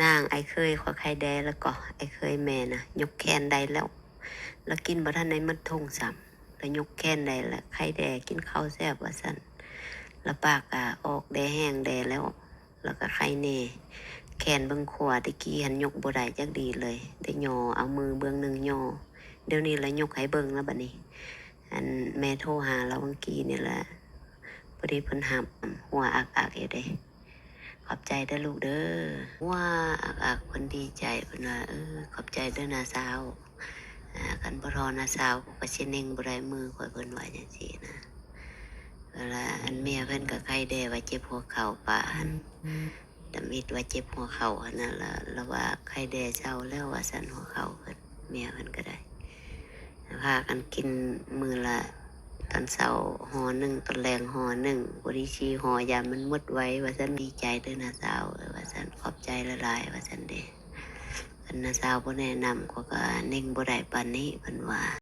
ນາງ ອ້າຍເຂີຍຂ້ອຍໄຂ້ແດ່ແລ້ວກໍ ອ້າຍເຂີຍແມ່ນະ ຍົກແຂນໄດ້ແລ້ວ ລະກິນບໍ່ທັນໄດ້ໝົດຖົງຊ້ຳ ລະຍົກແຂນໄດ້ລະ ໄຂ້ແດ່ ກິນເຂົ້າແຊບວ່າຊັ້ນ ລະປາກກະອອກແດ່ແຮງແດ່ແລ້ວ ລະກະໄຂ້ແນ່ ແຂນເບື້ອງຂວາແຕ່ກີ້ຫັ້ນຍົກບໍ່ໄດ້ຈັກດີເລີຍ ໄດ້ຍໍເອົາມືເບື້ອງໜຶ່ງຍໍ ດຽວນີ້ລະຍົກໃຫ້ເບິ່ງລະບັດນີ້ ອັນແມ່ໂທຫາລາວຫວ່າງກີ້ນີ້ລະ ພໍດີເພິ່ນຮັບ ຫົວອັກໆຢູ່ເດ້. ຂອບໃຈເດີລູກເດີ. ວ້າ ອັກໆ ເພິ່ນດີໃຈ ເພິ່ນວ່າ ເອີ ຂອບໃຈເດີນ້າສາວ ອາ ຄັນບໍ່ທໍ້ນ້າສາວ ຂ້ອຍກໍຊິເໜັ່ງບໍ່ໄດ້ມືຂ້ອຍ ເພິ່ນວ່າຈັ່ງຊີ້ນະ. ເວລາອັນເມຍເພິ່ນກໍໄຂ້ແດ່ວ່າເຈັບຫົວເຂົ່າປາຫັ້ນ ອືມ ທຳອິດວ່າເຈັບຫົວເຂົ່າຫັ້ນນະ ລະ ລະວ່າໄຂ້ແດ່ເຊົາແລ້ວວ່າຊັ້ນ ຫົວເຂົ່າເພິ່ນ ເມຍເພິ່ນກໍໄດ້ ພາກັນກິນມື້ລະ ຕອນເຊົ້າຫໍ່ໜຶ່ງ ຕອນແລງຫໍ່ໜຶ່ງ ພໍດີສີ່ຫໍ່ ຢ້ານມັນໝົດໄວວ່າຊັ້ນ. ດີໃຈເດີນ້າສາວເອີຍວ່າຊັ້ນ ຂອບໃຈຫຼາຍໆວ່າຊັ້ນເດ້. ຄັນນ້າສາວບໍ່ແນະນຳ ຂ້ອຍກໍເໜັ່ງບໍ່ໄດ້ປານນີ້ ເພິ່ນວ່າ.